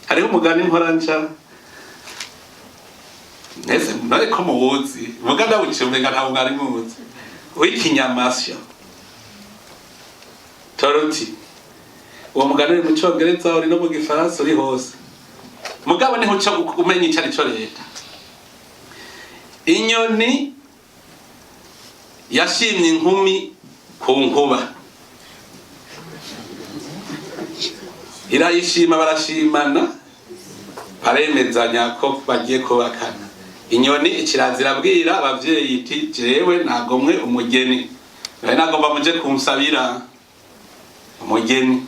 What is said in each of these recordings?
Hariho umugani mpora nca mwese, none ko muwuzi, muga ndawuciye umenga ntabwo mwari muwuzi, w'ikinyamasyo tortue. Uwo mugani uri mu Congereza, uri no mu Gifaransa, uri hose, mugabo niho uca umenya ico arico. Leta inyoni yashimye inkumi ku nkuba, irayishima, barashimana, baremezanya ko bagiye kubakana. Inyoni ikiraza irabwira abavyeyi iti: "Jewe nagomwe umugeni, nari nagomba muje kunsabira umugeni."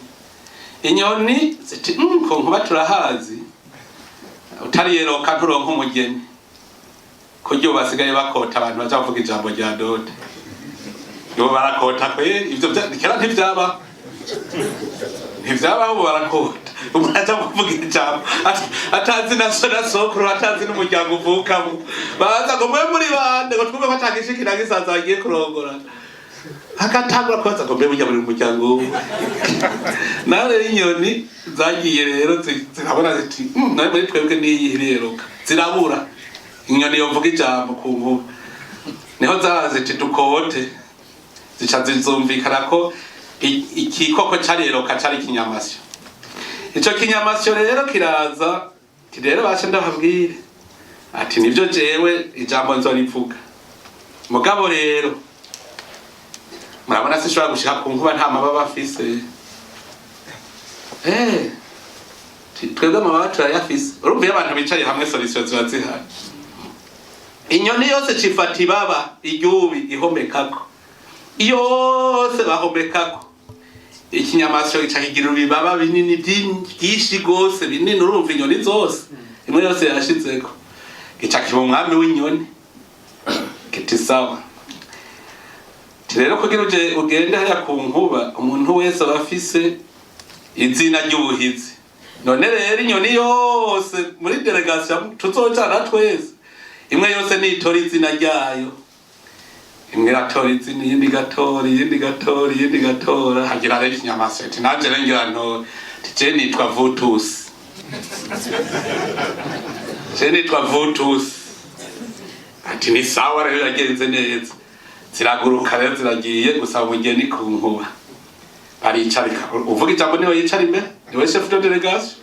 Inyoni ziti: ku nkuba turahazi, utariyeroka nturonka umugeni." Kurya ubu basigaye bakota abantu baja kuvuga ijambo rya dot, ubu barakota kweri. Ivyo kera ntivyabaho, ntivyabaho. Ubu barakota, umuntu aja kuvuga ijambo atazi na so na sokuru, atazi n'umuryango uvukamo. Baza ngo: "Mwe muri bande?" Ngo twumve ko atagishikira gisaza bagiye kurongora. Agatangura kubaza ngo: "Mbe burya muri muryango wuwe?" Nawe rero inyoni zagiye rero zirabona ziti: Nawe muri twebwe niyi iriyeruka." Zirabura inyoni yovuga ijambo ku nkuba. Niho zaza ziti: "Dukote." Zica zizumvikana ko ikikoko cariyeruka cari ikinyamasyo. Ico kinyamasyo rero kiraza ati: "Rero bashe ndababwire," ati: "Nivyo, jewe ijambo nzorivuga, mugabo rero murabona sinshobora gushika ku nkuba nta mababa afise." Twebwe amababa turayafise. Urumva iyo abantu bicaye hamwe, solution ziba zihari. Inyoni yose cifata ibaba iryubi ihomekako, yose bahomekako. Ikinyamasyo gica kigira ibibaba binini vyinshi gose, binini. Urumva inyoni zose, imwe yose yashizeko, gica kiba umwami w'inyoni. Kiti: "Sawa." Ati: "Rero kugira uje ugende hariya ku nkuba, umuntu wese aba afise izina ry'ubuhizi. None rero inyoni yose muri délégation tuzojana twese, imwe yose nitora izina ryayo." Imwe iratora izina, iyindi igatora, iyindi igatora, iyindi igatora. Hagira rero ikinyamasyo ati: "Nanje rero ngira ntore." Ati: "Je nitwa Vutusi, je nitwa Vutusi." Ati: "Ni sawa rero, yagenze neza." Ziraguruka rero, ziragiye gusaba umugeni ku nkuba. Baricarika, uvuga ijambo niwe yicara imbere, niwe chef de délégation.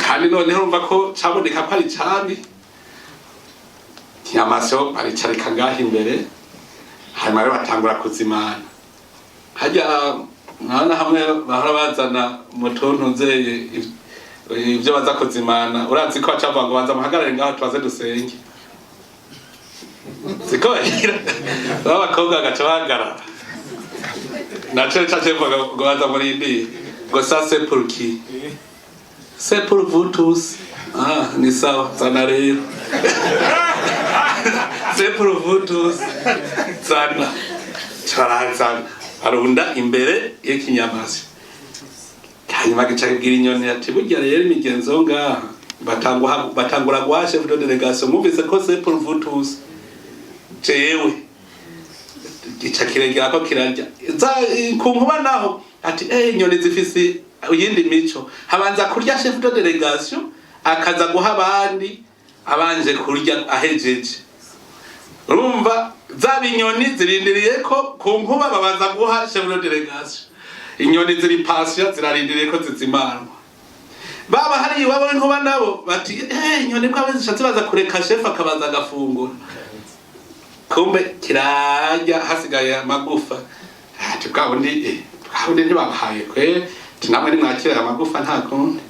Kandi noneho urumva ko caboneka ko ari cami kinyamasyo. Baricarika ngaho imbere, hanyuma rero batangura kuzimana. Harya mwana hamwe bahora bazana mu tuntu nzeye ibyo baza kuzimana, urazi ko baca bavuga ngo: "Banza muhagarare ngaho tubaze dusenge." Siko bagira? B'abakobwa bagaca bahagarara, naco cace mvuga ngo: "Baza murindire." Ngo: "Ça, c'est pour qui?" "C'est pour vous tous." "Ah, ni sawa, zana rero." "C'est pour vous tous, zana." Carazana, arunda imbere y'ikinyamasyo. Hanyuma gica kibwira inyoni ati: "Burya rero imigenzo yo ngaha, batangura guha chef de délégation. Mwumvise ko c'est pour vous tous, jewe." Gica kiregera ko kirarya za ku nkuba naho. Ati: "Inyoni zifise iyindi mico, habanza kurya chef de délégation, akaza guha abandi abanje kurya ahejeje." Urumva zaba inyoni zirindiriye ko ku nkuba babanza guha chef de délégation. Inyoni ziri patient, zirarindiriye ko zizimanwa. Baba hari iwabo w'inkuba nabo bati: "Inyoni ko zishatse baza kureka chef akabanza agafungura." Kumbe kirarya, hasigaye amagufa. Ati: "Bwa bundi, bwa bundi ntibabahaye kwe." Ati: "Namwe nimwakira aya magufa, nta kundi."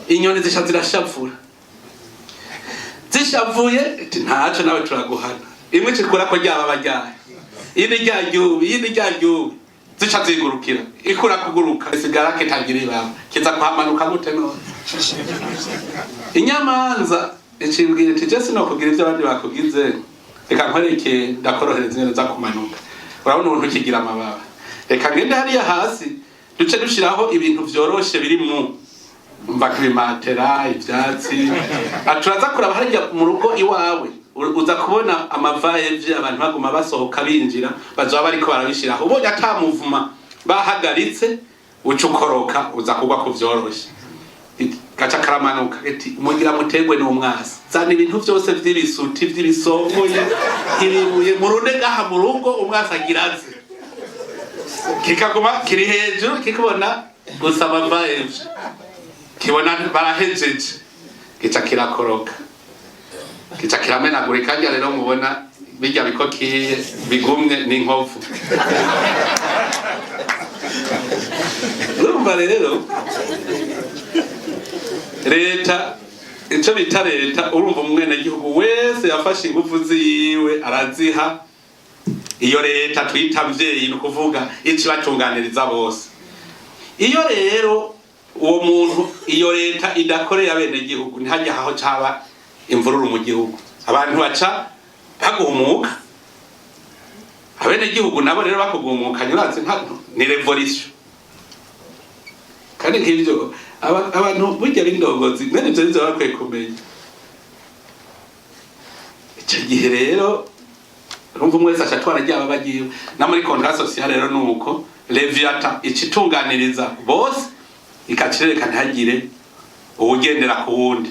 Inyoni zisha zirashavura. Zishavuye iti: "Ntaco, nawe turaguhana." Imwe cikura ko ryaba bajyaye, iyindi rya ryubi, iyindi rya ryubi. Zica zigurukira, ikura kuguruka, isigara kitagira ibaba. Kiza kuhamanuka gute none? Inyamanza icibwira iti: "Je sinokugira ivyo abandi bakugize, reka nkwereke, ndakorohereza ingene uza kumanuka. Urabona ubuntu kigira amababa, reka ngende hariya hasi, duce dushiraho ibintu vyoroshe biri mu mva ibimatera, ivyatsi." Turaza kuraba harya mu rugo iwawe, uza kubona amavaevye, abantu baguma basohoka binjira, bazoba bariko barabishiraho. Ubonye ata muvuma bahagaritse, uca ukoroka, uza kugwa ku vyoroshe. Gaca karamanuka iti: "Mugira mutegwe n'umwasi, zana ibintu vyose vy'ibisuti vy'ibisongoye, ibibuye, murunde ngaha mu rugo, umwasi agira aze." Kikaguma kiri hejuru, kikibona gusa bava hejuru, kibona barahejeje, gica kirakoroka, gica kiramenagurika. Rya rero mubona bijya bikokiye bigumye n'inkovu. Urumva rero leta, icyo bita leta, urumva umwenegihugu wese yafashe ingufu ziwe araziha iyo leta twita mvyeyi, ni ukuvuga ikibatunganiriza bose. Iyo rero uwo muntu, iyo leta idakoreye abenegihugu, ntihajya aho caba imvururu mu gihugu, abantu baca bagumuka. Abenegihugu nabo rero bakugumukanye, urazi ni révolution. Kandi nk'ivyo abantu burya b'indongozi mwene ivyo nivyo bakwiye kumenya. Ico gihe rero urumva umwe wese aca atwara ryaba bagiwe na muri contrat social. Rero nuko Leviathan icitunganiriza bose, ikacirereka ntihagire uwugendera ku wundi.